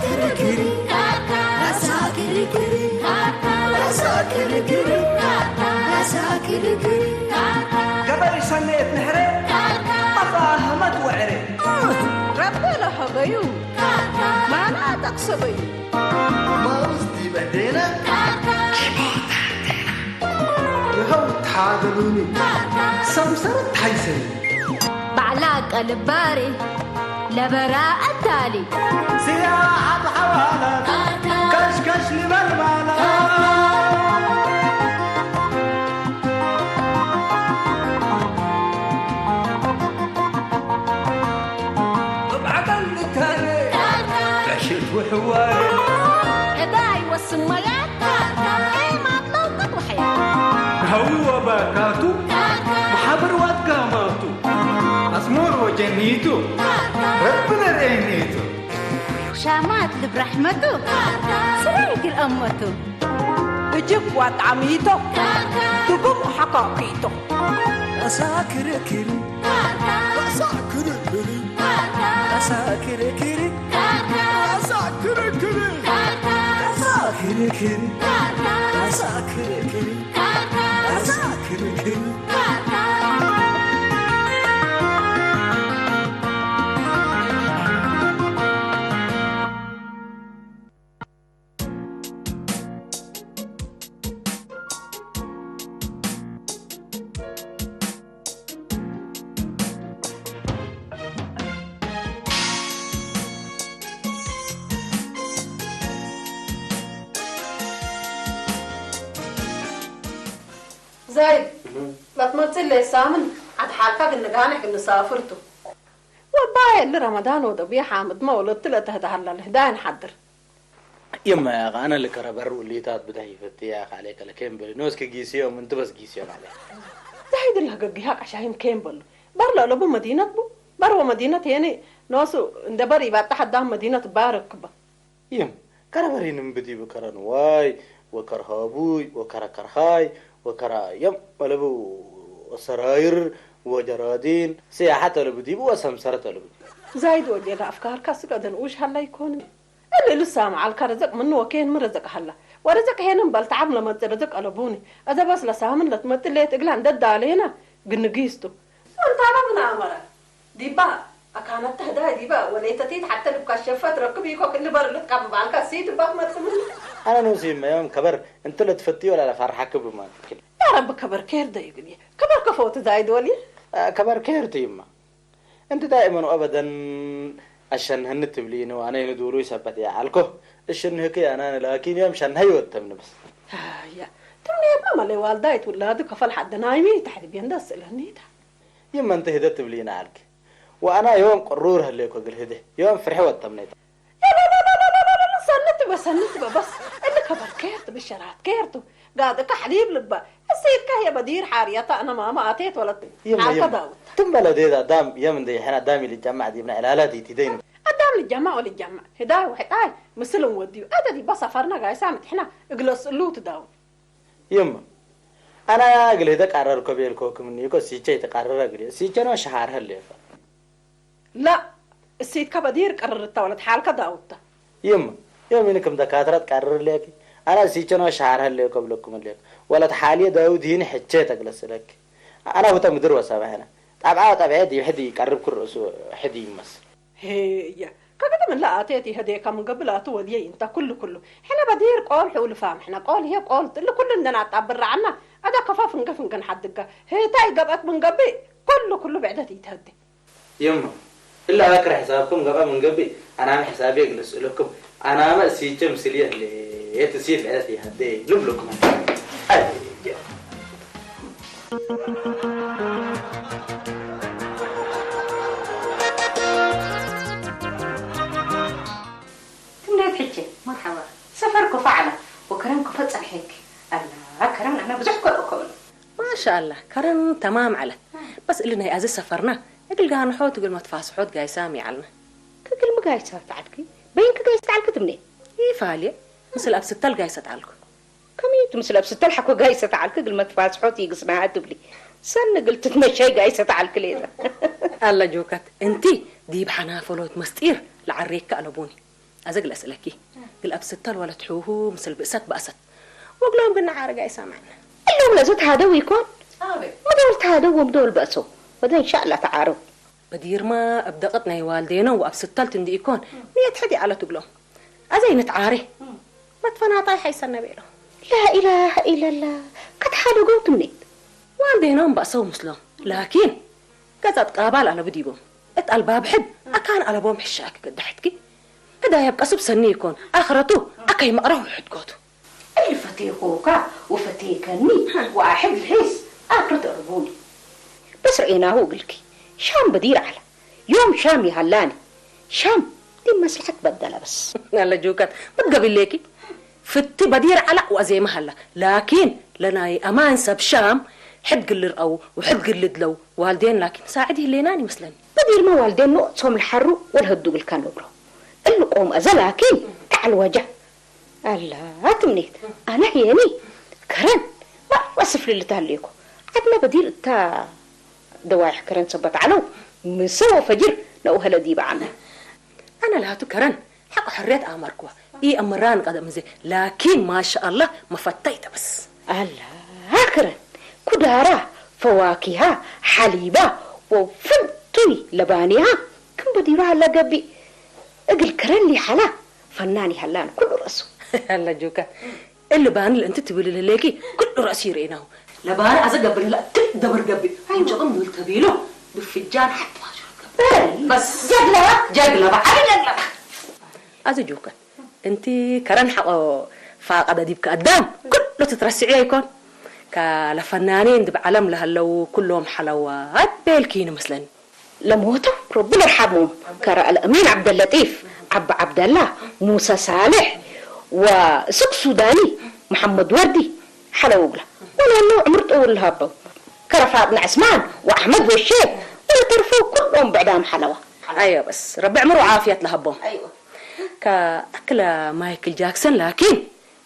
ክርክር፣ ራሳ ክርክር፣ ራሳ ክርክር፣ ራሳ ክርክር። ገበሪ ሰነየት ንሕረ፣ መፋህመት ወዕረ። ረቢ ለሀበዩ፣ ማና ጠቅሰበዩ። ማውዝ ዲበ ዴና፣ ይኸው ተሓደሉኒ፣ ሰምሰረት ሓይሰኒ። ባዕላ ቀልባሪ ለበራ ኣታሊ። ስያ ኣብ ሓዋላ፣ ከሽከሽ ንበልባላ። እብዓቀል ልታነ፣ ዕሽት ውሕዋረ። እዳይ ወስመያ፣ ኤማት ለውቅት ወሕያ። ሃዊ ወባካቱ፣ መሓብር ዋትጋማቱ። ኣስሞር ወጀኒቱ፣ ረቢ ነርእየኒቱ። ሻማት ልብ ራሕመቱ፣ ስራይ ግል ኣመቱ። እጅብ ዋጣሚቶ፣ ትጉም ሓካኪቶ። ኣሳ ክርክር፣ ኣሳ ክርክር፣ ኣሳ ክርክር፣ ኣሳ ክርክር፣ ኣሳ ክርክር፣ ኣሳ ክርክር፣ ኣሳ ክርክር። ዛይድ፣ እህ። ላትመጽእ ለሳምን ዓድ ሓልካ ግን ንጋነሕ ግን ንሳፍርቱ። ወባየ ለረመዳን ወደብየ ሓምድ መውለድ ትለተህደ ሀላለ ህዳይ ንሓድር። የማያ ቃነ ለከረበር ውሊታት ብዳይ ፈትያ ካለ ከለ ኬም በል ኖስ ከጊሲዮ ምን ትበስ ጊሲዮ ናለ። ዛይድ ለህገጊሃ ቀሻይም ኬም በሉ። በር ለለቡ መዲነት ቡ። በር ወመዲነት የኔ ኖሱ እንደ በር ይባጣ ሐዳም መዲነት ባረክባ። ይም ከረበሪንም ብዲብ ከረንዋይ ወከርሃቡይ ወከረከርሃይ ወከራ የም ወለቡ ወሰራይር ወጀራዲን ስያሓት ወለቡ ዲቡ ወሰምሰረት ወለቡ። ዛይድ ወጀዳ ኣፍካርካ ስቀደን ኡሽ ሀላ ይኮን። እሊ ልሳም ዓልካ ረዘቅ ምን ወኬን ምን ረዘቅ ሀላ ወረዘቅ ሄንን በልተዓም ለመጽ ረዘቅ አለቡኒ። እዘ በስ ለሳምን ለትመጥ ሌት እግላ እንደዳሌና ግንጊስቱ። ኣንታና ምን ኣመረ ዲባ ኣካነት ተህዳይ ዲባ ወለይተቲት ሓተ ልብካ ሸፈት ረክብ ይኮ ክሊ በር ልትቃብ ባልካ ሲድ ባክ መጽምን። ኣነ ኖሲ መዮም ከበር እንት ለትፈትዮ ወላ ለፋርሓክብ ማትክል። ያ ረቢ ከበር ኬር ደይግል ከበር ከፈውት ዛይድ ወሊ። ከበር ኬር ትይማ። እንት ዳይመን ወአበደን አሸንህኒ ትብሊኒ ወአነ ንዱሩ ይሰበት ያ ዓልኮ። እሽንህክ ያናን ላኪን ዮም ሸንሀይ ወተምንብስ። ያ ትምኔታ መለ ዋልዳይት ውላዱ ከፈል ሓደናይሚ ታሕት ቤንዳ ስእለኒታ። ይመ እንተ ህደት ትብሊና ዓልክ። ወአና ዮም ቅሩር ህሌኮ እግል ህደ ዮም ፍርሒ ወተምኔታ። ሰንት በ ሰንት በ በስ እሊ ከበር ኬርቱ ብሸራት ኬርቱ ጋድ እካ ሕሊብ ልባ እሰይድካ ህየ በዲር ሓርያታ አነ ማማ አቴት ወለት ይመ ዓልከ ይመ ዳውት ትም በለ ዴት አዳም የም እንደ ይሕን አዳም ይልጃማ ዲብና ዕላላት ይትደይኑ አዳም ልጃማ ወልጃማ ህዳይ ወሕጣይ ምስልን ወዲዩ አተ ዲባ ሰፈርና ጋይሳ ምትሕና እግለስ እሉ ትዳውት ይም አና እግል ህደ ቃረር ኮቤል ኮክም እኮ ሲቸ ይተቃረረ እግል ሲቸ ነው ሸሃር ህል ላ እሲትካ በዲር ቀርርታ ወለት ሓልካ ዳውታ ይም ዮም ይን ክም ደካትረት ቃረር ሌክ አና ሲቸ ነው ሸሃር ህል ኮብለኩም ሌክ ወለት ሓልየ ዳውድ ይን ሕቸ ተግለስለክ አና ሁተ ምድር ወሰባህና ጣብዓ ጣብዐ ዲብ ሕዲ ይቀርብ ክርእሱ ሕዲ ይመስል ሄየ ከገደ ምን ለአቴት ይሀዴካ ምን ገብእ ለአቱ ወድየ ኢንታ ኩሉ ኩሉ ሕነ በዲር ቆል ሕውልፋም ሕነ ቆል ህየ ቆል ትል ኩሉ እንደናጣ ብራዓና አዳ ከፋ ፍንገ ፍንገን ሓድጋ ሄታይ ገብአት ምን ገብእ ኩሉ ኩሉ ብዕደት ይትሀዴ። የማ እላ አክረ ሕሳብኩም ገባ ምን ገብእ አናመ ሕሳቤ እግለጽ እለኩም አናመ እሲቸ ምስልየ ህሌት እሲት ብዕደት ይሀዴ ልብለኩም አይ ትምኔት ሕጂ መርሓባ ሰፈር ኮፋ ዓላ ወከረን ኮፈ ጸንሐክ ኣላ ከረን ኣና ብዙሕ ኮ ኮ ማሻአላ ከረን ተማም ዓላ በስ እሊ ናይ ኣዚ ሰፈርና እግል ጋንሖት እግል መትፋስሖት ጋይሳም ይዓልና ከግል ምጋይሳት ዓልኪ በይንክ ጋይሳት ዓልኪ ትምኔት ይፋልየ ምስል ኣብ ስተል ጋይሰት ዓልኩ ከመይ ትምስል ኣብ ስተል ሓኮ ጋይሰት ዓልኪ እግል መትፋስሖት ይግስና ትብሊ ሰን እግል ትትመሻይ ጋይሰት ዓልኪ ሌዛ ኣላ ጆካት እንቲ ዲብ ሓናፈሎት መስጢር ለዓሬካ ኣለቡኒ ኣዘግለ ስእለኪ ግል ኣብ ስተል ወለት ሕውሁ ምስል ብእሰት ባእሰት ወግሎም ግን ዓረጋ ይሰማዕና እሎም ለዘት ሃደው ይኮን ኣቤት መደወል ተሃደው ወምደወል በእሰው ወደ እንሻላ ተዓረው በዲርማ ኣብ ደቐት ናይ ዋልዴኖ ወኣብ ስተልት እንዲ ይኮን ንየት ሕዲ ኣለት እግሎም ኣዘይ ንትዓሬ መትፈናታይ ሓይሰነ ቤሎ ላኢላሃ ኢለላ ክትሓደጎም ትምኔት ዋልዴኖም ባእሰው ምስሎም ላኪን ገዛት ቃባል ኣለቡ ዲቦም እት ኣልባብ ሕድ ኣካን ኣለቦም ሕሻክ ገዳሕትኪ ሕዳይ ኣብ ቀሱብ ሰኒ ይኮን ኣኽረቱ ኣካይ መቕረው ሕድጎቱ እሊ ፈቴኮካ ወፈቴከኒ ወኣሕድ ልሒስ ኣኽርት እርቡኒ በስ ርኤናሁ እግልኪ ሻም በዲር ዓላ ዮም ሻም ይሃላኒ ሻም ዲን መስልሐት በደለ በስ ኣለጁከት መትገቢሌኪ ፍቲ በዲር ዓላ ወኣዜመ ሃላ ላኪን ለናይ ኣማን ሰብ ሻም ሕድ ግልርአው ወሕድ ግልድለው ዋልዴን ላኪን ሳዕድ ይህሌናን ይመስለኒ በዲርመ ዋልዴን ንኦት ሶም ልሓሩ ወልሀዱ ግልካ ነብሮ እሊ ቆም ኣዘ ላኪን ተዓል ወጃ ኣላ ትምኔት ኣነ ህየኒ ከረን ማራ ስፍልልት ሃሌኮ ዓድና በዲር እታ ደዋይሕ ከረን ሰበት ዓለው ምሰ ወፈጅር ነኡ ሀለ ዲበ ዓና ኣነ ላቱ ከረን ሓቆ ሕርየት ኣመርክዋ ኢ ኣምራን ቀደም ዘ ላኪን ማሻ ኣላህ መፈታይ ተበስ ኣላ ከረን ኩዳራ ፈዋኪሃ ሓሊባ ወፍንቱኒ ለባኒሃ ክም በዲሩ ሃላ ገቢእ እግል ከረን ሊሓላ ፈናን ይሃላን ኩሉ ረእሱ ኣላ ጆካ እሊ ባኒ ለእንቲ ትብል ለሌኪ ኩሉ ረእሱ ይርእናሁ ለባኒ ኣዘ ገብር ህላ ክል ደብር ገቢእ እንጭቕም ዝብል ተቢሉ ብፍጃን ሓንቲ ማሽሮ ገብር በስ ጀግለባ ጀግለባ ዓቢ ጀግለባ ኣዘ ጆካ እንቲ ከረን ሓቆ ፋቀደ ዲብካ ኣዳም ኩሉ ትትረስዕዮ ይኮን ካለፈናኔ እንዲ ብዓለም ለሃለው ኩሎም ሓለዋት ቤልኪ ንመስለኒ ለሞተው ረቢ ለርሓሞም ከረ አልአሚን ዓብደለጢፍ ዓቢ ዓብደላ ሙሳ ሳልሕ ወስክ ሱዳኒ መሐመድ ወርዲ ሓለው እግላ ወለለው ዕምር ጥውል ለሃበው ከረ ፋጥነ ዕስማን ወአሕመድ ወሼ ወለተርፈው ኩሎም ብዕዳም ሓለዋ ኣዮ በስ ረቢ ዕምር ወዓፍያት ለሃቦም ከ ኣክለ ማይክል ጃክሰን ላኪን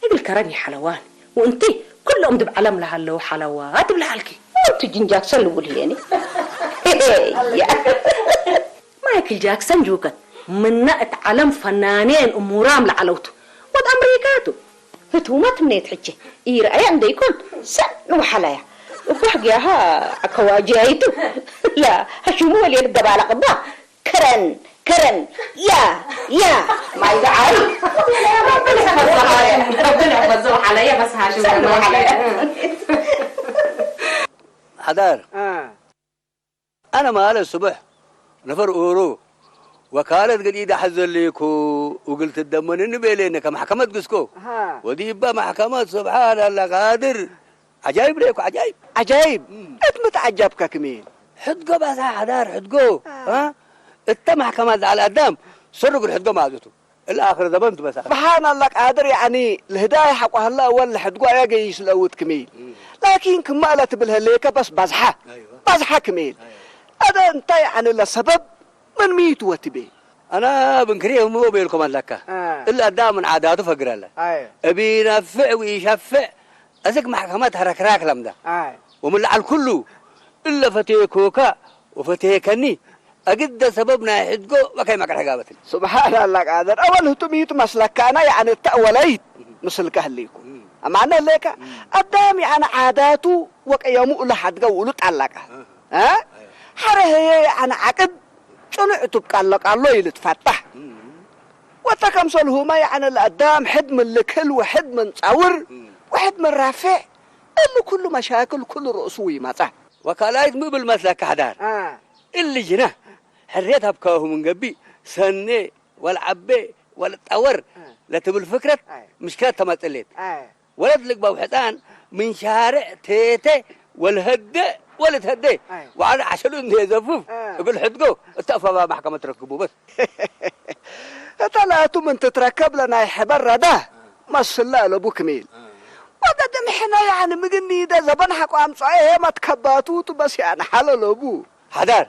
እግል ከረን ይሓለዋን ወእንቲ ኩሎም ድብ ዓለም ለሃለው ሓለዋ ትብልሃልኪ ወእንቲ ጅን ጃክሰን ልውል ህየኒ ማይክል ጃክሰን ጁከት ምና እት ዓለም ፈናኔን እሙራም ለዓለውቱ ወድ ኣምሪካቱ ህትውመት ምኔት ሕቼ ኢረአያ እንደይኮን ሰን ንውሓላያ እኳሕ ግያሃ ከዋጅያይቱ ላ ሀሽሙ ወልየ ልገባላ ቅባ ከረን ከረን ያ ያ ማይ ደዓሪ ሓዳር ኣነ ማለት ስቡሕ ነፈር ኡሩ ወካለት ግዲዳ ሐዘሊኩ ውግል ትደመንኒ ቤሌነ ከማሕከመት ግስኮ ወዲባ ማሕከመት ስብሓን ኣላ ቃድር ዓጃይብ ለይኩ ዓጃይብ ዓጃይብ እት ምትዓጃብካ ክሜን ሕድጎ ባሳ ሓዳር ሕድጎ እተ ማሕከማት ለዓል ኣዳም ሰሩ ግድ ሕድጎ ማዕዙቱ እለ ኣኽር ዘበን ትበሳ ስብሓን ኣላ ቃድር ያዕኒ ልህዳይ ሓቋ ህላ እወል ሕድጎ ኣያ ገይሽ ለእውት ክሜን ላኪን ክማ እለ ትብል ህሌከ በስ ባዝሓ ባዝሓ ክሜን ኣደ እንታይ ያዕኒ ለሰበብ ምን ሚቱ ወትቤ ኣና ብንክርኤ ህምዎ ቤልኮም ኣለካ እለ ኣዳ ምን ዓዳቱ ፈግር ኣለ እቢ ነፍዕ ወኢሸፍዕ እዝግ ማሕከመት ሀረክራክ ለምዳ ወምን ለዓል ኩሉ እለ ፈቴኮካ ወፈቴከኒ እግደ ሰበብ ናይ ሕድጎ ወካይ መቅርሕ ጋበትን ስብሓን ኣላ ቃደር ኣወል ህቱ ሚቱ መስለካና ያዕኒ እተ ወለይት ምስልከ ህሊኩ ኣማነ ህሌካ ኣዳም ያዕኒ ዓዳቱ ወቀየሙ እለ ሓድገ ውሉጥ ኣለቃ ሐረ ህዬ የዐነ ዐቅድ ጽኑዕ እቱ ብቃሎ ቃሎ ኢልትፈታሕ። ወተ ከምሰልሁመ የዐነ ለአዳም ሕድ ምን ልክል ወሕድ ምን ጸውር ወሕድ ምን ራፌዕ እሊ ኩሉ መሻክል ኩሉ ርእሱ ወይመጸ። ወካልኣይት ሚ እብል መስለከ ሐዳር፣ እሊ ጅነ ሕርየት ሀብካሁ ምን ገብእ ሰኔ ወልዐቤ ወልጠወር ለትብል ፍክረት ምሽክለት ተመጽእ ሌት። ወለት ልግባው ሕጻን ምን ሻርዕ ቴቴ ወልሀዴ ወልትሀዴ ወዐለ ዐሸሉ እንዴ ዘፍፍ እግል ሕድጎ እተ አፋባ ማሕከመት ረክቡ በስ። እተ ለአቱ ምን ትትረከብ ለናይ ሕበር ረዳ መስለ አለቡ ክሜል። ወገድም ሕነ ያኒ ምግኒደ ዘበን ሐቆ አምጽኦ ሄመት ከባቱ ቱ በስ ያኒ ሐለ ለቡ። ሐዳር፣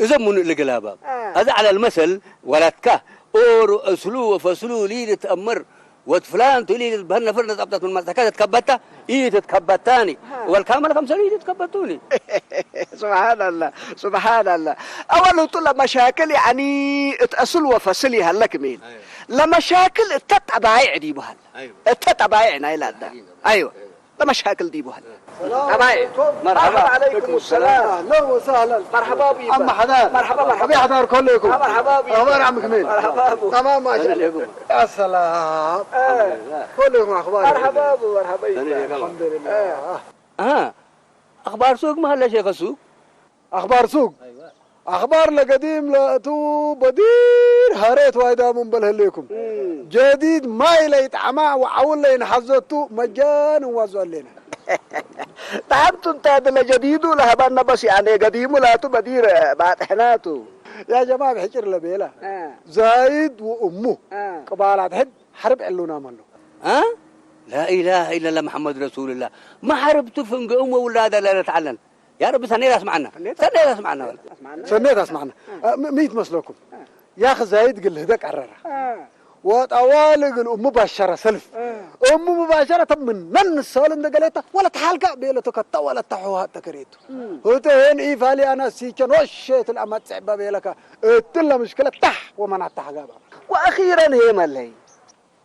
እዘ ሙኑእ ልግል አባብ። አዘ ዐለ ልመሰል ወላትካ ኦሮ እስሉ ወፈስሉ ሊል ትአመር ወድ ፍላን ቱ ሊል ትበህል ነፈር ነጻብጣት ምን መጽአካ ተትከበታ፣ ኢትትከበታኒ። ወልካመ ለከምሰሉ ኢትትከበቱኒ። ስብሓን አላህ፣ ስብሓን አላህ። አወል ህቱ ለመሻክል ያኒ እት እስል ወፈስል ይሀለ ክሜል። ለመሻክል እተ ጠባይዕ ዲ ይበሃል። እተ ጠባይዕ ናይ ላዳ። ኣይወ። ለመሻክል ዲ ይበሃል። ጠባይዕ። መርሐባ። ዓለይኩም ሰላም። ኣህለን ወሰህለን። መርሐባ ቢባ። ኣማ ሓዳር። መርሐባ፣ መርሐባ። ኣቢ ሓዳር ኮለይኩም። መርሐባ ቢባ። ኣኽባር ዓም ክሜል። መርሐባ ቡ። ተማም ማሻ። ሰላም። እ። ኮለይኩም ኣኽባር። መርሐባ ቡ፣ መርሐባ ቢባ። ኣልሐምዱሊላህ። እ። ኣኽባር ሱቅ መሃለ ሼኸ ሱቅ። ኣኽባር ሱቅ። ኣኽባር ለገዲም ለእቱ በዲር ሃሬት ዋይዳ ምን በልህሌኩም። ጀዲድ ማይ ለይጣዕማ ወዓውን ለይንሓዘቱ መጃን እንዋዞ ኣሌና። ጣዕምቱ እንታይ ድለ ጀዲዱ ለሀባና በስ ያኔ ገዲሙ ላቱ በዲር ባጥሕናቱ። ያ ጀማ ብሕጭር ለቤላ። እ። ዛይድ ወእሙ። እ። ቅባላት ሕድ ሓርብ ዕሉና መሎ። እ? ላኢላሃ ኢለላ መሐመድ ረሱሉላህ። መሓርብቱ ፍንግእም ወውላዳ ለረትዓለን። ያ ረቢ ሰኔት ኣስማዕና። ሰኔት ሰኔት ኣስማዕና። ኣስማዕና በል። ኣስማዕና። ሰኔት ኣስማዕና። እ። እ፣ ም-፣ ምይት መስለኩም? እ። ያኽ ዛይድ ግልህ ደቅ ኣረራ። እ። ወጣዋል ግን እሙ ባሸረ ሰልፍ። እ። እሙ ሙባሸረ ተምነን ሰል እንደ ገሌታ ወለ ተሓልካ ቤለቶ ከታ ወለ ተሕዋ ተከሬቱ። እ። ህቶ ሄን ኢፋሊ ኣና ሲቸን ወሸት ለኣማጽዕ በቤለካ እትለ ምሽክለ ታሕ ወመናታ ሓጋባ። ወኣኺረን ሄ መለይ።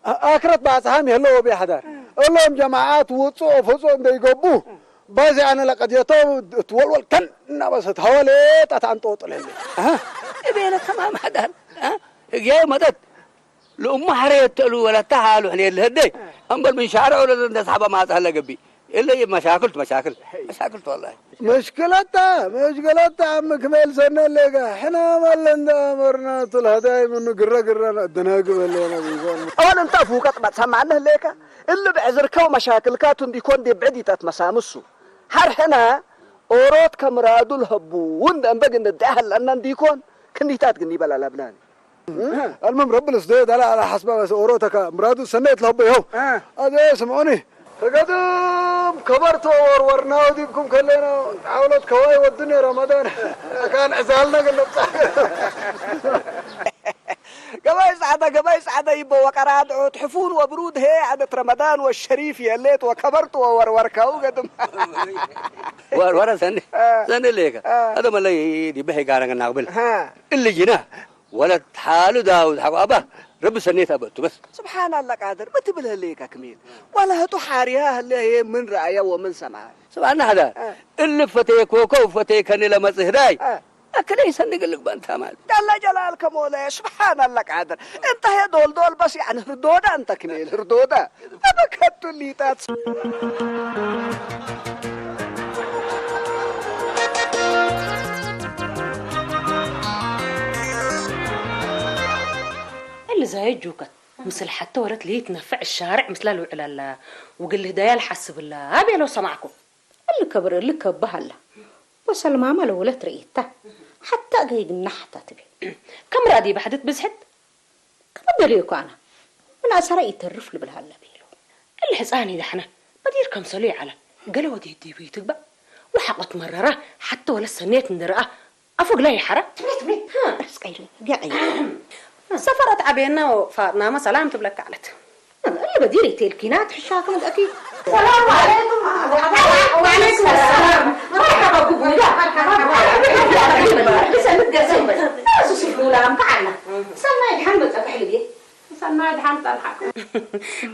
አ-፣ ኣክረት ባጽሓም የህለዎ ቤ ሓዳር። እሎም ጀማዓት ውጹእ ፍጹእ እንደይገቡ፣ በዚ ኣነ ለቀድየቶ እትወልወል ከን እናበሰት ሀወሌ ጣት ኣንጠወጥለለ። ኣሃ፣ እቤለ ተማም ሓዳር፣ አ? ህግያዊ መጠጥ ልኡሙ ሓረ የተእሉ ወለታ ሃሉ ሕኔ ልህደይ፣ እምበል ምን ሻዕረ ወለደ እንደ ሳሕባ ማጽሃ ለገቢ። የለ መሻክልት፣ መሻክል፣ መሻክልት ወላሂ። مشكلتها، مشكلتها عم كمال سنة ليك. احنا ما لنا دامرنا طول هداي منه قرة قرة الدنيا قبل لنا بيقول. أول أنت فوق أطبع سمعنا ليك. اللي بعذرك ومشاكلك تندي كون دي بعدي تتمسامسو. هر حنا أوروت كمرادو الهبو. وند أنبق إن الدهل أنن ديكون. كنديتات قني بلا لبناني. المهم رب الاسدود على على حسب بس اوروتك مرادو سنيت له بيهو. آه. هذا سمعوني. فقدم كبرت وورورنا وديبكم كلنا عاولت كواي والدنيا رمضان. كان عزالنا قلنا. قبايس عدا، قبايس عدا يبا وقراد عود حفون وبرود هي عدت رمضان والشريف يا ليت وكبرت وورورك وقدم. ወር-፣ ወረ ሰኒ፣ አ። ሰኒ ሌከ። አ። ኣደ መለይ ዲ በሄ ጋረገ ናቅብል። ሃ። እሊ ጅና፣ ወለት ሓሉ ዳውድ ሓቁ ኣባ፣ ረቢ ሰኔት ኣበቱ በስ። ስብሓን ኣላ ቃድር፣ ብትብል ህሌከ ክሜል። ዋላ ህጡ ሓርያ ህለ ምን ረኣያ ወምን ሰምዓ። ስብሓን ሓዳ፣ አ። እሊ ፈቴ ኮኮብ ፈቴ ከኒ ለመጽህ ዳይ። አ። ኣክለይ ሰኒ ግልግ ባንታ ማል። ዳላ ጀላል ከሞለ፣ ስብሓን ኣላ ቃድር። እንተ ሄ ዶልዶል በስ፣ ያዕኒ ህርዶዳ እንተ ክሜል ህርዶዳ። ኣበከቱ ሊጣት። اللي زايد جوكت. مثل حتى ولد ليت نفع الشارع مثل الوعلة. وقال له دايا الحسب الله. أبي لو سمعكم. እሊ ከብር እሊ ከብህ ኣላ። ወሰልማመ ለወለት ርእየታ። ሓታ ገይ ግናሕ እታ ትቤ። ከም ራእዲ ባሕድት ብዝሕት? ከመ ደልየኩ ኣነ። ምን ኣሰራ ይተርፍ ልብል ሃለ ቤሎ። እሊ ሕፃን ይዳሕነ። በዲር ከምሰሉ ይዓለ። ገለ ወዴት ዲቡ ይትግባእ። ወሓቆት መረራ ሓቲ ወለ ሰኔት እንድርኣ ኣፎ ግላይ ይሓራ። ትብሊ፣ ትብሊ። ሃ። ኣስቀይሉ፣ ቢያ ቀይሩ። ሰፈር ኣትዓብየና ፋጥናመ ሰላም ትብለካ ዓለት። እለ በዲር ይቴል ኪናት ሕሻ ክምልአኪ። ሰላም ዓለይኩም። ወዓለይኩም ሰላም። መርሓባ ብጉዳ። ሰንት ገሰ ይበል። እሱ ስፍሉላም ከዓልና። ሰናይ ድሓን መጸ ክሕልብ እየ። ሰናይ ድሓን ጸንሓኩም።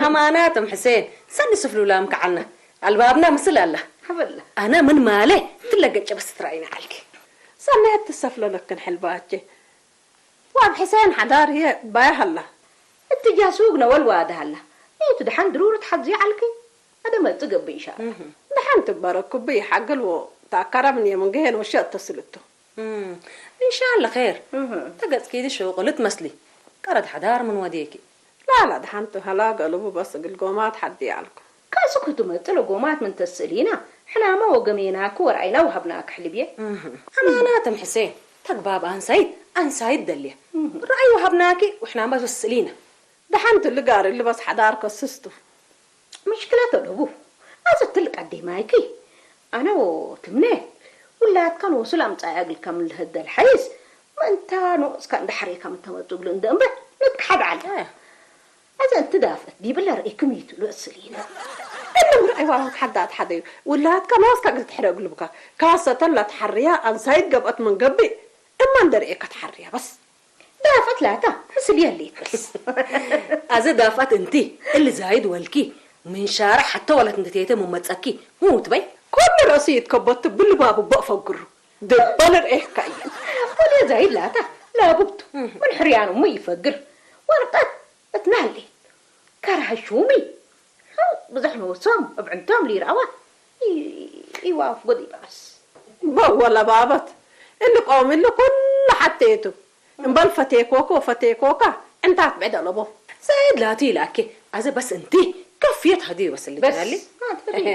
ኣማናቶም ሕሴን፣ ሰኒ ስፍሉላም ከዓልና። ኣልባብና ምስል ኣላ። ሃበላ። ኣነ ምን ማለ ትለገጨ በስ ትራይና ዓልኪ። ሰናይ ትሰፍለለክን ሕልባቼ። وأب حسين حدار هي بايها الله. اتجاه سوق نوال وادها الله. نيت دحان ضرورة حد زي علكي. هذا ما تقبي إن شاء الله. دحان تبارك كبي حقل و تاكرا من يمن جهل وشي التسلتو. إن شاء الله خير. تقص كيدي شو قلت مسلي. قرد حدار من وديكي. لا، لا، دحان تهلا قلبو بس قل قومات حد يعلكو. ካስኩ ትመጽእ ለጎማት ምን ተስእሊና፣ ሕናመ ወገሜናኪ ወረኣይና ወሀብናኪ ሕልብየ። እህ። ኣማናትም ሕሴን፣ ተግባብ ኣንሳይት፣ ኣንሳይት ደልየ። እህ። ረኣይ ወሀብናኪ ወሕናመ ተስእሊና። ደሓን ትልጋር ልበስ ሓዳር ከስስቱ። ምሽክለት ኣለቡ። ኣዘ ትልቅ ኣዴማይኪ። ኣነ ወትምነ፣ ውላድካን ወሱል ኣምጻያ እግልካ ምን ልህደል ሓይስ፣ ምእንታ ንኡስካ እንዳ ሓሬካ ምን ተመጽእ እግሉ እንደ እምበር፣ ንትከሓድ ዓለ። ኣህ። ኣዘ እንትዳፍእት ዲብለ ርኢክም ይትሉ እስሊና። እሎም ርኣይዋ ሓዳት ሓደዩ። ውላድካ ናስካ ግል ትሕረ እግልብካ። ካሰተን ለትሓርያ ኣንሳይት ገብአት ምን ገብእ። እማ እንደ ርኤካ ትሓርያ በስ። ዳፋት ላታ ሕስብ የሌት በስ። ኣዘ ዳፋት እንቲ እል ዛይድ ወልኪ ምንሻራ ሓቶ ወለት እንተቴተ ሙመጸኪ ሙት በይ። ኩሉ ርእሲ ይትከበቱ ብልባቡ ቦእ ፈግሩ ድበል ርእካ እየ። ወለ ዛይድ ላታ ላቡብቱ ምን ሕርያኑ ሙ ይፈግር ወርቀት እትናሌት ከርሃ ሹሚ ብዙሕ ንወሶም እብ ዕንቶም ሊርኣዋ ይዋፍ ጎዲበ በስ። በወለ ባበት እሊ ቆም እሊ ኩሉ ሓቴቱ እምበል ፈቴኮኮ ፈቴኮካ ዕንታት ብዕድ ኣለቦ። ዛይድ ላቱ ይላኬ ኣዘ በስ እንቲ ከፍየት ሀዲ ይበስል በስ ትናሊ። ኣትፈሪ።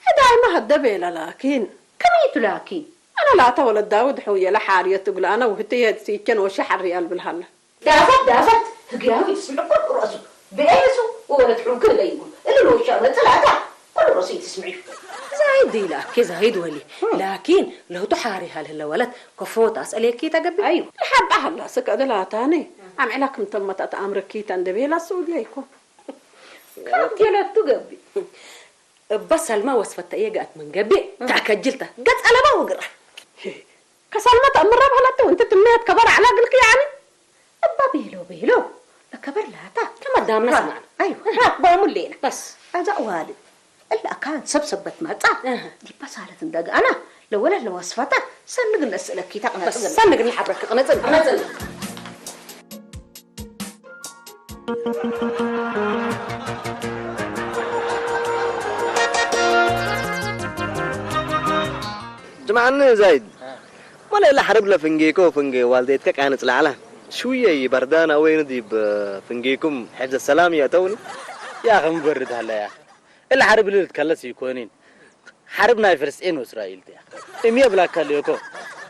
ሕዳይ ማ ሀደ ቤለ ላኪን። ከመይ ትላኪን? ኣነ ላተ ወለድ ዳውድ ሕውየለ ሓርየት እግል ኣነ ውህትየ ሲቸን ወሸ ሓርያል ብልሃለ። ዳፈት ዳፈት ህግያዊ ትስምዕ ቁርቁ ረእሱ ብኤሱ ወወለት ሑንክ ህገ ይጉል እሊ ንወሻ መጽላታ ኩሉ ረእሱ ይትስምዕ እዩ። ዛይድ ይላኬ ዛይድ ወሊ ላኪን ለህቱ ሓሪ ሀልህለ ወለት ከፎት ኣስአሌኪ ተገቢ። ኣዩ። ንሓባ ሀላ ስከ እድላታኒ ኣምዕላ ክምተመታት ኣምረኪታ እንደቤላ ስኡል ይኮ። ካብ ቴለቱ ገቢ እባ ሰልማ ወስፈተ እየ ገአት ምን ገቢ ተከጅልተ ገጽ ኣለባ ወግራ። ከሰልማ ተእምራ ባህላተ ወንተ ትምነያት ከበር ዓላ ግልክ ያኒ። እባ ቤሎ ቤሎ ለከበር ላታ። ከመ ዳምና ራ- ሰማዕና። ኣይዋ ራ ባሙሌና። በስ። ኣዛ ዋልድ እላ ካን ሰብ ሰበት ማጻ እህ። ዲባ ሳለት እንደጋና ለወለ ለወስፈታ ሰንግ ለስእለኪ በስ ተቅነጽ። ሰንግ ንሓብረክ ቅነጽ ቅነጽ። ስምዓኒ ዛይድ፣ አ። ወላ ኢላ ሓርብ ለፍንጌኮ ፍንጌ ዋልዴትከ ቃንጽ ለዓላ። ሽውየ በርዳና ወይን ዲብ ፍንጌኩም ሕፍዘ ሰላም የእተውኒ። ያኸ ምበርድ ሃለ ያኸ። እለ ሓርብ ልልትከለስ ይኮኒን። ሓርብ ናይ ፍልስጤን ወእስራኤል ትያ። እምየ ብላካ ልዮኮ።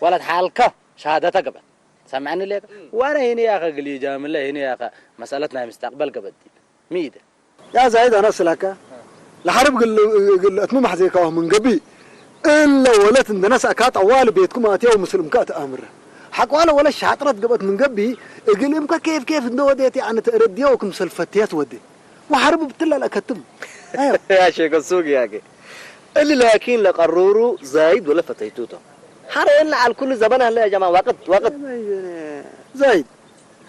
ዋላት ሓልካ ሸሃዳታ ገበት። ሰምዐኒ ሌካ? ዋና ሄነ ያኸ ግሊ ጃምለ ሄነ ያኸ መሰለት ናይ ምስተቅበል ገበቲ። ሚደ። ያ ዛይድ ኣነ እስላካ ለሐርብ ግል ግል እትሙ ማሕዜካሁ ምን ገቢ እለ ወለት እንደ ነስአካ ጠዋል ቤትኩም ኣትያው ምስልምካ እትኣምረ ሐቋለ ወለ ሻጥረት ገበት ምን ገቢ እግልምከ ኬፍ ኬፍ እንደ ወዴት ያነ ተረድየው ክምሰል ፈትያት ወዴ ወሐርብ ብትላ ለአከትም። ኣዮ። ያ ሼክ ሱቅ ያኬ እሊ ላኪን ለቀሩሩ ዛይድ ወለ ፈተይቱቶ ሐረ የለ ዐል ኩሉ ዘበን ሀለ ያ ጀማ ዋቅት ዋቅት። ዛይድ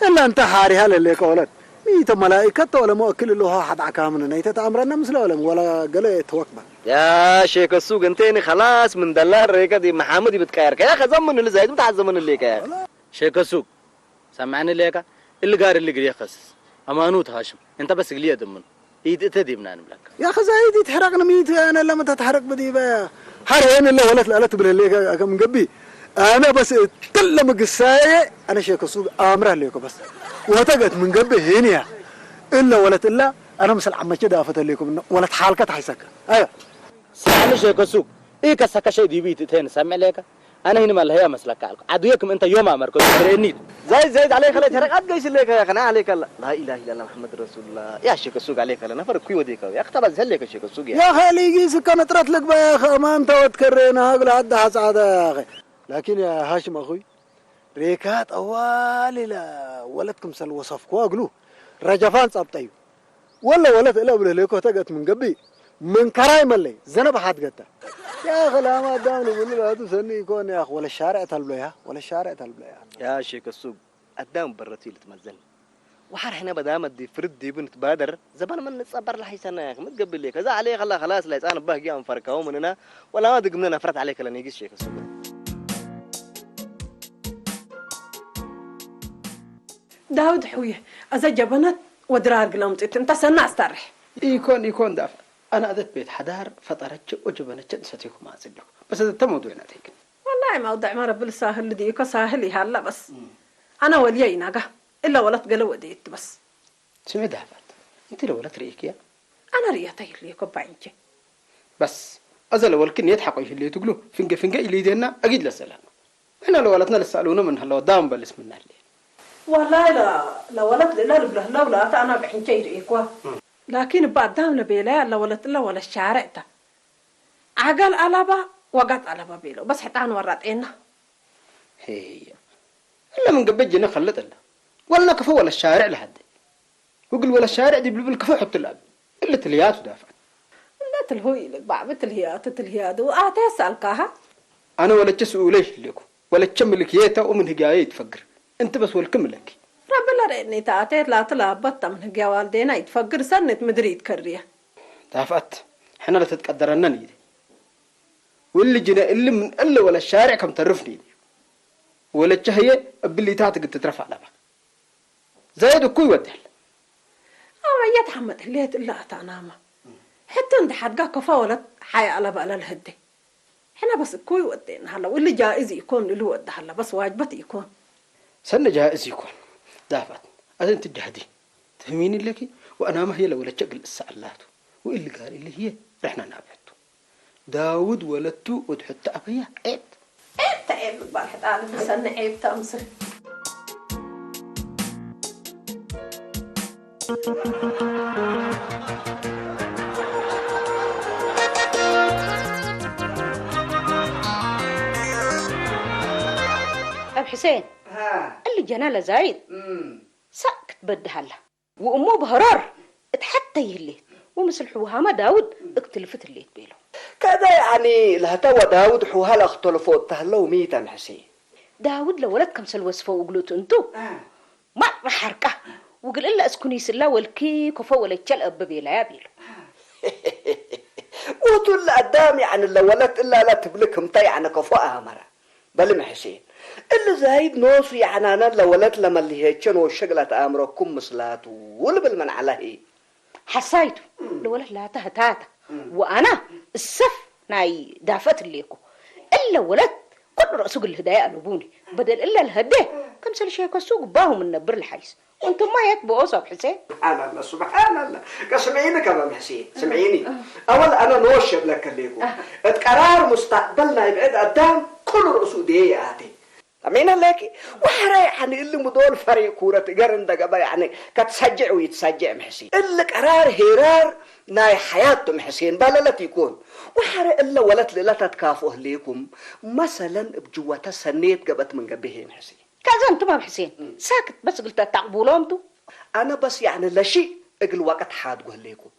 እላ እንተ ሐሪሃ ለሌከ ወለት ሚተ መላኢከት ተወለ መወክል እልሆ ሐድ ዐካምን ነይተ ተአምረነ ምስለ ወለም ወላ ገለ ተወክበ። ያ ሼክ ሱቅ እንቴኒ ከላስ ምን ደላል ሬከ ዲብ መሐመድ ይብትቀየርከ ያ ከዘምን እሊ ዛይድ ምተሐዘምን እሌከ ያ። ሼክ ሱቅ ሰምዐኒ ሌካ እሊ ጋር እሊ ግርየ ከስስ አማኑት ሃሽም እንተ በስ ግልየ ድምኑ ኢድ እተ ዲብና ንብለካ። ያኸ ዛይድ ይትሕረቅኒ ሚቱ ያነ ለመ ተትሐረቅ ብዲበ ሐር የን እለ ወለት ለአለት ብለሌ ከም ገቢ አነ በስ እትለ ምግሳየ አነ ሸከሱ አምራ ሌኮ በስ ወተገት ምን ገቢ ሄንያ እለ ወለት እላ አነ ምስል ዐመቸ ዳፈተ ሌኮ ወለት ሐልከ ተሐይሰከ አዮ ሳሚ ሸከሱ ኢከሰከሸ ዲቢ ትእቴን ሰምዕ ሌካ ኣነ ሂንማ ለህያ መስለካ ኣልኩ። ዓዱየ ክም እንተ ዮም ኣመርኮ ትረኒድ። ዛይድ ዛይድ عليك لا ترى قد قيس لك يا أخي عليك لا لا إله إلا الله محمد رسول الله يا شيخ السوق عليك لا نفر كوي وديك يا أخي تبع زلك شيخ السوق يا يا أخي ليجي سكان طرت لك بقى يا أخي ما أنت وتكرينا هقل عد حصعدة يا أخي لكن يا هاشم أخوي ريكات أوالي لا ولدكم سل وصفكوا أقلو رجفان صابطيو ወለ ወለት እለ እብለ ሌኮ ተገት ምን ገቢ ምን ከራይ መለይ ዘነብ ሓት ገታ ያኸ ላማ አዳም ንብሉ ላቱ ሰኒ ይኮን ያኽ ወለ ሻርዕ ተልብሎ ያ ወለ ሻርዕ ተልብሎ ያ ያ ሼክ ሱቅ አዳም በረቱ ልትመዘን ወሐር ሕነ በዳመ ዲ ፍርድ ዲቡ ንትባደር ዘበን ምን ንጸበር ለሐይሰና ያኽ ምትገብሌ ከዛ ዐሌ ከላ ከላስ ላይ ጻን ባህ ጊ አንፈርከው ምንና ወላማ ድግምነ ነፍረት ዐሌ ከለ ኒጊስ ሼክ ሱቅ ዳውድ ሕውየ፣ እዛ ጀበነት ወድራር ግላምጢት እንተ ሰና ኣስታርሕ። ኢኮን ኢኮን ዳፍ፣ ኣነ ኣደት ቤት ሓዳር ፈጠረች ወጀበነች እንሰትኩ ማጽልኩ። በስ እተ መውዱዕ ናተይክን። ወላሂ መውዱዕ መረብል ሳህል ዲኮ ሳህል ይሃላ በስ። ኣነ ወልየ ይናጋ እለ ወለት ገለ ወደየት በስ። ስሚ ዳፋት፣ እንቲ ለወለት ርእክያ? ኣነ ርእየተ ይልየኮ ባይንቼ። በስ ኣዘ ለወልክ ኔት ሓቆ ይህልዩ ትግሉ ፍንገ ፍንገ ኢሊዴና ኣጊድ ለሰላም። ሕነ ለወለትነ ልሳእሉነ ምን ሀለወ ዳም በልስ ምናሌ። ወላሂ ለወለት ልእለ ልብለ ህለው ለአተ አና ብዕንቸ ይርእክዋ። ላኪን እበ አዳም ለቤለያ ለወለት እለ ወለት ሻርዕ ተ። ዐገል አለባ ወጋጥ አለባ ቤለው በስ ሕጣን ወራጤና። ሄየ እለ ምን ገብእ ጅነ ከልጥ እለ ወልነ ክፎ ወለት ሻርዕ ለሀዴ። እግል ወለት ሻርዕ ዲብ ልብል ክፎ ሑቱ ለአብ እሊ ትልያቱ ዳፍዐት። እለ ትልሁ ኢልግባዕ ብትልህያቱ ትልህያቱ አቴ አስአልካሀ። አነ ወለቼ ስኡለ ይህሌኩ ወለቼ ምልክዬ ተ ኡምን ህግያዬ ይትፈግር። انت بس والكم لك. رب لا رأيني تأتيت لا تلا بطة من هجوال دينا يتفكر سنة مدري يتكريا. دافعت، حنا لا تتقدرنن يدي. واللي جنا اللي من اللي ولا الشارع كم تعرفني يدي. ولا الشهية بلي تاتك تترفع لبا. زايد كوي ودل. أما يتحمد اللي إلا أتاناما. حتى عند حد قا كفا ولا حيا على بقى الهدي. حنا بس كوي ودينا هلا واللي جائز يكون اللي ود هلا بس واجبت يكون. سنة جائز يكون. دافعت. أنت جهدي. تهميني لك وأنا ما هي لولا شكل السعلات. وإللي قال اللي هي رحنا نابعته. داود ولدتو وتحط أبيا عيب. عيب تعيب بالحد أنا بسنة عيب تمسك. أب حسين. ها. اللي جنى لزايد. مم. ساك تبدها له. وأمه بهرار اتحتى يهليت. ومثل حوهامة داود اقتلفت الليت بيلو. كذا يعني لهتا وداود حوها لا اختلفوا تهلو ميتا حسين. داود لولد كم سل وصفه وقلوت انتو. آه. ما حركة. وقل إلا اسكني سلا والكي كفو ولا تشل أب بيلا يا بيلو. وتل أدام يعني لولد إلا لا تبلك متى يعني كفو أمرا. بل محسين. اللي زايد نوس يعنانا لولد لما اللي هيتشن وشغلة أمركم مسلات ولبل من عليه. حسايتو. لولد لا تهتاتا. وأنا السف ناي دافت ليكو. إلا ولد كل رأسه قل هدايا ألوبوني. بدل إلا الهدي. كم سل شيء كسوق باهم النبر الحيس. وانتم ما يكبوا أوصف حسين. سبحان الله، سبحان الله. كسمعيني كمان حسين، سمعيني. أول أنا نوش بلك ليكو. اتقرار مستقبلنا يبعد قدام كل رأسه دي آتي. سمعينا لك؟ وحري يعني اللي مدول فريق كورة قرن دقبا يعني كتسجع ويتسجع محسين. اللي قرار هيرار ناي حياته محسين بلالت يكون. وحري إلا ولد للا تتكافؤه ليكم. مثلًا بجوة سنيت قبت من قبه محسين. كازن تمام حسين. ساكت بس قلت تقبلهم تو. أنا بس يعني لا شيء أقل وقت حاد قول ليكم.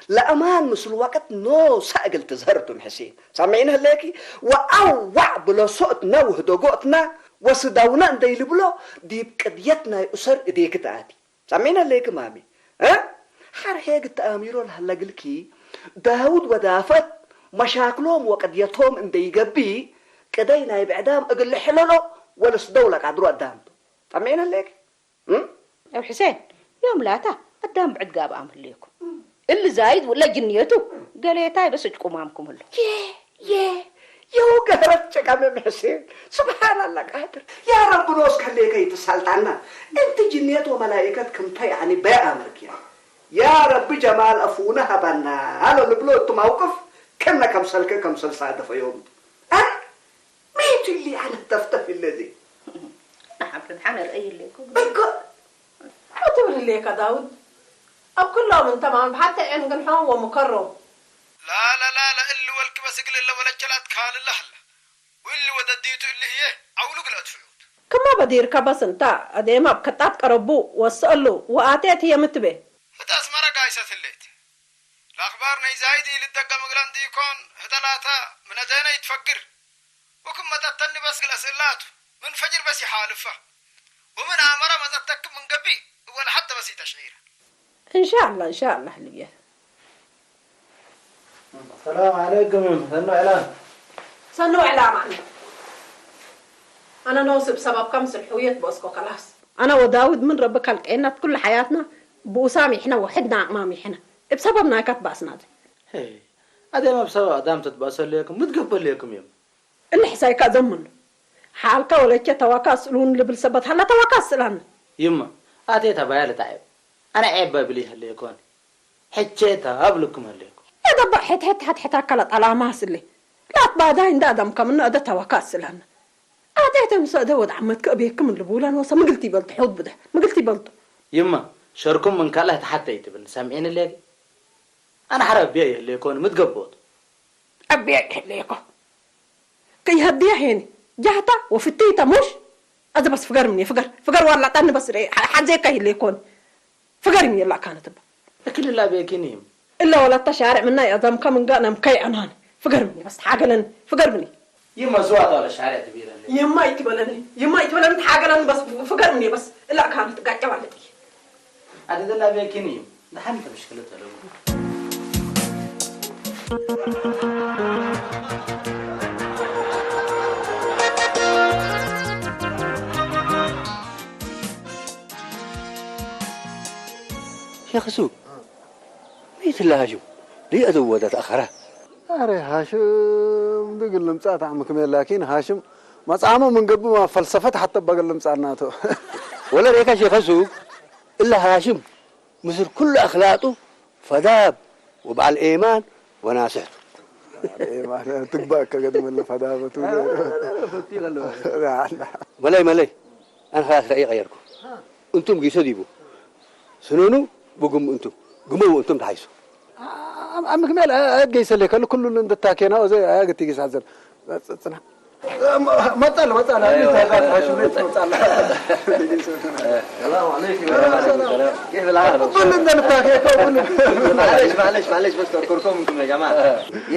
لأمان مثل وقت نو سأقل تزهرتم حسين. سامعين هليكي؟ وأوع بلا صوت نوه دقوتنا وسداونا نديل بلو ديب قديتنا يأسر إديك تأتي. سامعين هليكي مامي؟ ها؟ حر هيك التأميرو لهلا قلكي داود ودافت مشاكلهم وقديتهم اندي قبي قدينا يبعدام اقل حللو ولس دولة قادرو قدامتو. سامعين هليكي؟ أم؟ أو حسين، يوم لاتا قدام بعد قاب أمر ليكم. اللي زايد ولا جنيته قال يا تاي بس تقوم أمكم الله. يه يه يو قهرت شكام حسين. سبحان الله قادر. يا رب نوس خليك يتسالت عنا. انت جنيت وملائكة كم تي يعني بي أمرك يا. يا رب جمال أفونا هبنا. هذا اللي بلوت موقف كنا كم سلك كم سلسة دفع يوم. أه؟ ميت اللي أنا تفتف الذي. نحن بنحن رأي اللي يكون. بقى. ما تقول اللي يا داود. أب كلهم من تمام حتى إن قنحوه ومكرم. لا، لا، لا، لا، اللي والك بس قل إلا ولا جلات كان الله. واللي ودديته اللي هي عولق لا تفعوت. كما بدير كبس انت أديما بكتات قربو وسألو وآتيت هي متبه. هتا أسمرة قايسة الليت. الأخبار نيزايدي للدقة مقلان ديكون هتا لاتا من أدينا يتفكر. وكم متتني بس الأسئلات من فجر بس يحالفه. ومن أمر متتك من قبي ولا حتى بس تشعير. إن شاء الله، إن شاء الله لبيا. السلام عليكم يا سنو إعلام. سنو إعلام عني. أنا نوصب سبب كم سلحوية بوسكو خلاص. أنا وداود من ربك القينات كل حياتنا بوسامي إحنا وحدنا أعمامي إحنا. بسببنا كتباسنا دي. هي. هذا ما بسبب أدام تتبأس ليكم، متقبل ليكم يوم. اللي حسايك أزمن. حالك ولا كي توكا أسئلون اللي بالسبت هلا توكا أسئلان. يما، أتيت أبايا لتعب. أنا عيب بابلي هل يكون. حجيتها أبلكم هل يكون. إذا بحت حت حت حت أكلت على ماس اللي. لا تبادين دا دم كمن أدا توكا أسئلان. أتيت مسا دا ود عمتك أبيكم اللي بولان وسا مقلتي بلت حوض بده. مقلتي بلت. يما، شركم من كله تحت يتبن سامعين الليل. أنا حرب بيا اللي يكون متقبوت. أبيك ليكو. كي هديها هيني. جهتا وفتيتا مش؟ أذا بس فقر مني، فقر. فقر والله تاني بس ري. ح-، حد زي كي ليكون. فقر مني الله كانت بقى. أكل لا بيكينيم. إلا ولا تشارع منا يا زم كم قانا مكي عنان. فقر مني بس حاجة لن. فقر مني. ይመ ዝዋታ ወለ ሻርዕ ትቢረኒ። ይማ ይትበለኒ፣ ይማ ይትበለኒ፣ ተሓገለኒ በስ ፍገርኒ በስ። እላ ካን ትጋጨ ማለት እዩ። ኣደ ዘላ ቤኪን እዩ። ደሓን ተምሽክለት ኣለዉ። ሸኽ ሱቅ፣ መይት ለሃሽም ሪአ ዘወዳት ኣኸራ። ኣረ ሃሽም ድግል ልምጻእ ታዕሚ ክሜ፣ ላኪን ሃሽም መጻሞ ምን ገብማ ፈልሰፈት ሓተ በገል ልምጻእ ናቶ። ወለ ሬካ ሸኸ ሱቅ፣ እለ ሃሽም ምስል ኩሉ ኣኽላጡ ፈዳብ ወበዓል ኤማን ወናስሕቱ። ኤማን ትግባእ ከገድመለ ፈዳበቱ። መለይ መለይ፣ ኣነ ኸላስ ራእይ ቀየርኩ። እንቱም ጊሰ ዲቡ ስነኑ ብግም እንቱም ግመው እንቱም ተሓይሱ። ኣም ክሜል ኣየት ገይሰ ለከሉ ኩሉ እንድታኬና ወዘ ኣያገቲ ጊስ ሓዘን ጽና። መጣለ መጣለ። ሰላም ዓለይኩም። ሰላም። ኬፍ ልሓል? ኩሉ እንድታኬ ኩሉ። ማለሽ ማለሽ ማለሽ በስ ተከርኩም እንኩም ያ ጀማዓ።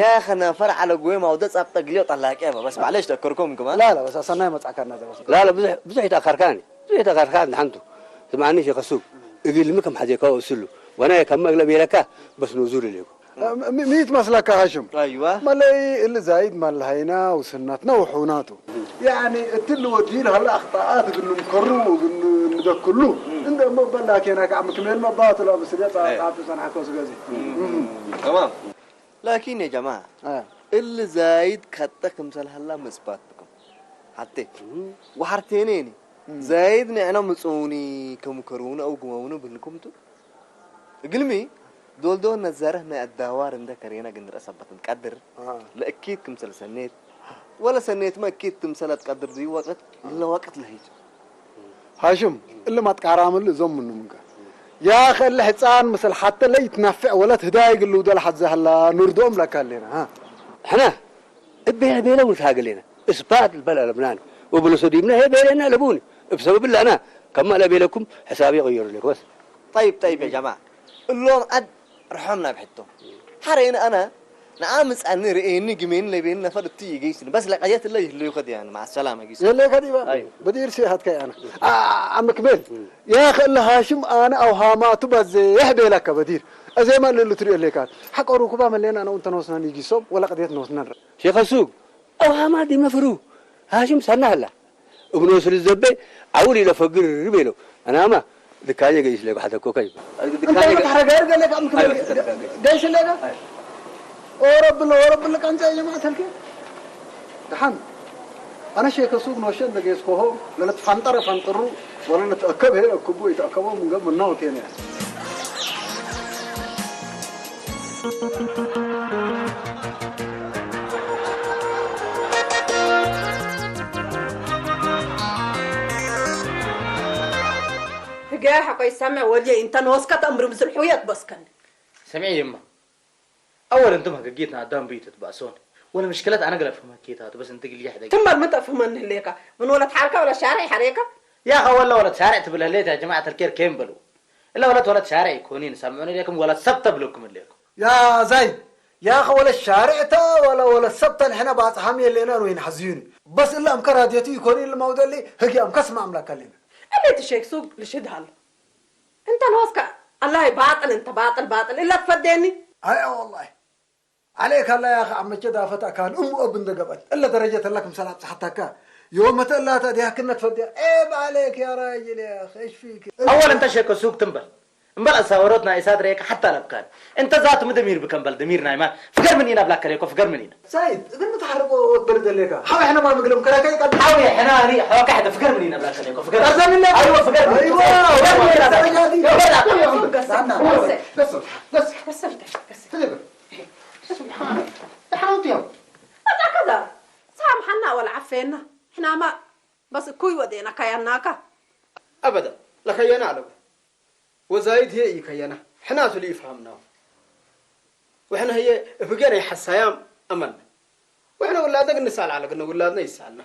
يا أخي أنا فرع على قوي ما ودت أبطق لي وطلع كيف بس معلش تذكركم كمان. لا لا بس أصلا ما يمسك كان هذا بس. لا لا ብዙሕ ብዙሕ ይተኣኻርካኒ። ዘይተኸርካ ንሓንቱ ስምዓኒ ሸኸ ሱብ እግልሚ ከም ሓዜካ ወስሉ ወናየ ካብ መግለብ የለካ በስ ንዙር ኢለኩ። ሚት መስለካ ሃሽም? ኣይዋ። መለይ እል ዛይድ ማልሃይና ውስናትና ውሑናቱ። ያኒ እትል ወዲል ሀላ ኣኽጣኣት እግል ንምከሩ እግል ንደክሉ እንደ መበላ ኬና ካብ ምክሜል መባትሎ ምስለ ጻጻቱ ሰንሓኮ ስገዚ። تمام. ላኪን ያ ጀማዓ፣ አ። እል ዛይድ ካጠ ክምሰል ሀላ መጽባት ብኩም። ሓቴ፣ እም። ወሓርቴኔኒ፣ እም። ዛይድ ንዕና ምጽውኒ ከምከሩኒ ኣው ግመውኒ ብልኩም ቱ። እግልሚ፣ ዶልዶ ነዘረህ ናይ ኣዳዋር እንደ ከሬና ግን ረሰበት ቀድር፣ አ። ለእኪት ክምሰል ሰኔት፣ ወለ ሰኔት መኪት ትምሰለት ቀድር ዙይ ወቅት፣ ለወቅት ለሂት። ሃሽም፣ እሊ ማትቃራምሉ እዞም ምኑ ምንከ። ያ ኸሊ ሕፃን ምስል ሓተ ለይትናፍዕ ወለት ህዳይ ግሉ ደል ሓዘ ሀላ ኑርዶም ለካ ሌና፣ ሃ። ሕና፣ እቤለ ቤለ ውልት ሃገሌና፣ እስባት ልበል ኣለብናን፣ ወብለሶ ዲብና ሄ ቤሌና ለቡኒ፣ እብ ሰበብ ለና፣ ከማ ለቤለኩም ሕሳብ ይቀየሩ ለክ በስ። ጠይብ፣ ጠይብ ያ ጀማዓ፣ እሎም ዓድ ርሖም ናብ ሕቶ። ሓረይን ኣነ ንዓ ምጻኒ ርእየኒ ግሜኒ ለቤኒ ነፈር እቲ ይገይስኒ። በስ ለቀየት እለ ይህሉ ይኸድ ያን፣ መዓ ሰላማ ጊስ። የለ ከዲባ? ኣይ። በዲር ሲ ሃትካ ያና። አ-፣ ኣምክሜል። ያ ከለ ሃሽም ኣነ ኣው ሃማቱ በዘ የህ ቤላካ በዲር። ኣዘ ማን ልሉ ትሪኦ ሌካ። ሓቆሩ ኩባ መሌና ኣነ እንተን ወስናን ይጊሶም፣ ወላ ቀድየት ንወስናን። ሸኸ ሱግ፣ ኣው ሃማ ዲመ ፍሩ። ሃሽም ሰና ህላ። እብኖ ስል ዘበ ዓውል ኢለ ፈግር ቤሎ። ኣናማ ድካኘ ገይስ ለጋ ሓተኮ ከይ። እንታይ ድካኘ ገ-፣ ተሓረገ ገለ ካብ ምክበል ኣይ፣ ገይስ ለጋ? ኣይ። ኦረብለ፣ ኦረብለ ቃንዛ እየ ማለት ኣልከ? ደሓን። ኣነ ሸከ ሱግ ኖሸ እንደ ገይስ ኮሆ፣ ለለት ፋንጠረ ፋንጥሩ፣ ወለ ለት ኣከብ ሄ ኣክቡ ይተኣከቦ ምንገብ ምናው ኬንያ። ህገ ሓቆይ ሰምዕ ወልየ እንተ ንወስከ ተእምሪ ምስል ሕውየት በስከኒ። سمعي يما. أول أنتم هكاكيتنا قدام بيت تبأسون. ولا مشكلة أنا أقلب في مكيتات بس أنت قلي حدا. ትመር ምን ተፍህመኒ ህሌካ? ምን ወለት ሓልካ ወላ ሻርዕ ሓሬካ? يا أخي والله ولد شارع تبل هليت يا جماعة الكير كيم بلو. إلا ولد ولد شارع يكونين سمعوني لكم ولا سبت بلكم الليكم. يا زايد، يا أخي ولا الشارع تا ولا ولا السبت نحن بعد حامي اللي أنا وين حزيوني. بس إلا أم كراديتي يكونين الموضوع اللي هجي أم كسمع أملاك لنا. اللي تشيك سوق لشد هلا. أنت نوسك الله باطل، أنت باطل، باطل. إلا تفديني. أي والله. عليك الله يا أخي عمك دافت أكان أم أب ندقبت. إلا درجة لك مسلات حتى كان. يوم تلا تديها كنا تفديها. عيب عليك يا راجل يا أخي، إيش فيك؟ أول أنت شيك سوق تنبل. እምበር ኣሳወሮት ናይ እሳት ሬካ ሓታ ለብካን። እንተ ዛቱ ምድሚር ብከም በል ድሚር ናይ ማን። ፍገር ምን ኢና ብላከ ሌኮ፣ ፍገር ምን ኢና። سيد، إذا متحرك وتبرد لك. حاول إحنا ما نقلم كراكي قد. حاول إحنا ري-، حاول كحد فكر من هنا بلاك ليكو، فكر. أرزان الله. أيوة، فكر. أيوة. فكر من هنا. الدرجة دي. يا ولد. قصر، قصر، قصر. قصر، قصر. سبحان الله. حاول يا. هذا كذا. سامحنا ولا عفينا. إحنا ما، بس كوي ودينا كياناكا. أبدا. لخينا له. وزايد هي يكينا. إحنا تلي فهمنا. وإحنا هي فقينا يحسايام أمل. وإحنا ولادك نسأل على قلنا ولادنا يسألنا.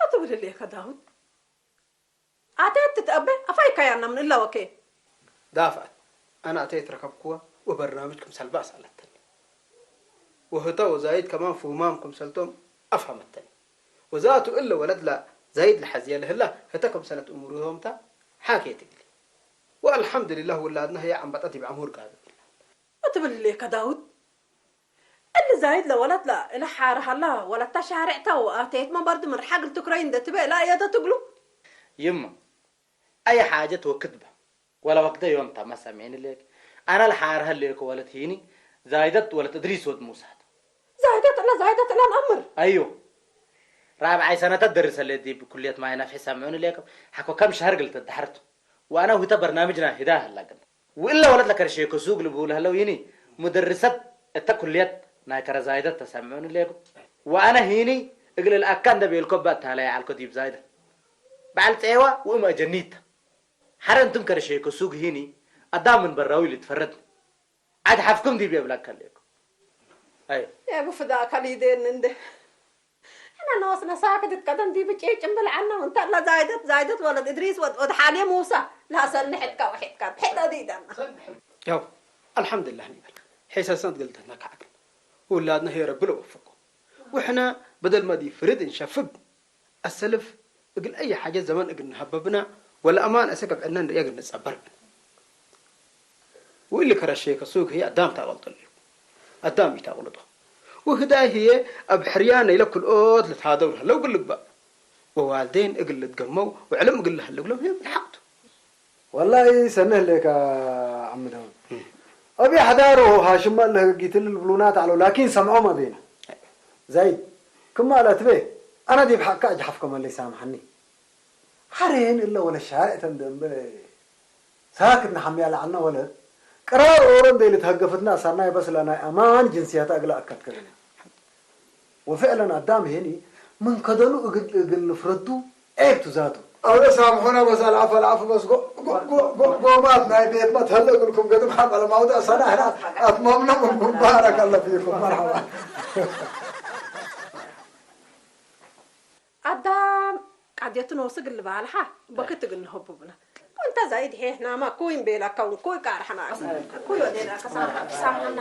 أتبدل ليك داود. أتيت تتأبى، أفاي كيانا من إلا وكي. دافعت. أنا أتيت ركبكوا وبرنامجكم سلبا سألتني. وهتا وزايد كمان فهمامكم سلتم أفهمتني. وذات إلا ولد لا زايد لحزي لهلا هتكم سنة أمورهم تا حاكي تقلي. والحمد لله ولادنا هي عم بطتي بعمور قاعدة. እትብል ሌከ ዳውድ እሊ ዛይድ ለወለት ላ እለ ሓርሃላ ወለታ ሻርዕታ ወኣተየት መበርድ ምርሓግ ልትክረይ እንደ ትበ ላ እየተ ትግሉ ይማ ኣይ ሓጀት ወክትባ ወላ ወክደ ዮም ታማ ሰሚዕኒ ሌክ ኣና ልሓርሀ ሌክ ወለት ሂኒ ዛይደት ወለት እድሪስ ወድ ሙሳት ዛይደት እለ ዛይደት እለ ኣምር ኣዮ ራብዓይ ሰነታት ደርሰለ ዲብ ኩልየት ማይ ናፍሒ ሰምዑኒ ሌክ ሓኮ ከም ሻርግ ልተዳሕርቱ ወኣና ሁተ በርናምጅና ሂዳ ህላግን ውእላ ወለት ለከርሼ ከሱግ ልብሉ ህለው ይኒ ሙደርሰት እተ ኩልየት ናይ ከረ ዛይደት ተሰምዑኒ ሌኩም ወኣነ ሂኒ እግል ልኣካ እንደ ቤልኮ ባታላይ ዓልኮ ዲብ ዛይደት በዓል ጼዋ ውእመ ጀኒት ሓረ እንትም ከርሼ ከሱግ ሂኒ ኣዳም ምን በራዊ ልትፈረድ ዓድ ሓፍኩም ዲብ የብላካ ሌኩም ኣይ የብፍዳ ከሊዴን እንደ ሕና ንወስነ ሳክት ቀደም ዲብ ጭጭም ብልዓና እንተ ላ ዛይደት ዛይደት ወለድ እድሪስ ወድ ወድ ሓሌ ሙሳ ላሰል ንሕድካ ወሒድካ ብሕዳ ዲዳና ያው አልሐምዱሊላህ ንበል ሒሰስና ትገልተና ከዓግል ውላድና ሄ ረቢ ለወፍቆ ውሕነ በደል መዲ ፍርድ እንሸፍግ السلف እግል أي حاجة زمان እግል ንሀበብና ወለአማን እሰ ገብዐና ንርያ እግል ንጸበር ወእሊ ከረሼ ከሱግ ህየ አዳም ታቀልጦ ለዩ አዳም ኢታቅልጦ ወህዳይ ህየ አብ ሕርያ ነይለ ክልኦት ልትሃደው ለህለው እግል ልግባእ ወዋልዴን እግል ልትገመው ወዕልም እግል ለህለው ለምህም ልሓቅቱ ወላሂ ሰንህ ሌካ ዓሚ ዳውድ እብየ ሐዳሮ ሃሽማ ለህግጊትል ልብሉና ተዕሎ ላኪን ሰምዖም አቤና ዛይድ ክማ ለትቤ አና ዲብ ሐቅካ እጅ ሐፍከመለይ ሳምሐኒ ሐሬን እለ ወለ ሻርዕ ተንደንበ ሳክት ንሐምያ ለዐልነ ወለት ቅራር ኦሮ እንዴ ልትሀገፍትና አሳናይ በስ ለናይ አማን ጅንስያታ እግለ አከትከለነ ወፍዕለን አዳም ሄኒ ምን ከደኑ እግል እግል ንፍረዱ ዔብ ቱ ዛቱ። አውለ ሳምሑና በስ አልዓፍ አልዓፍ በስ ጎ ጎ ጎ ጎ ጎማት ናይ ቤትና ተህለ እግልኩም ገድም ሐመለ ማውዳ ሰና ህና አትማምነ ምንኩም ባረከ አለ ፊኩም መርሐባ። አዳም ቃዴቱ ነውስግ ልባልሓ በክት ግን ነሆብብና እንተ ዛይድ ሄ ናማ ኩይ ቤላ ከውን ኩይ ቃርሐና ኩይ ወዴላ ከሳምና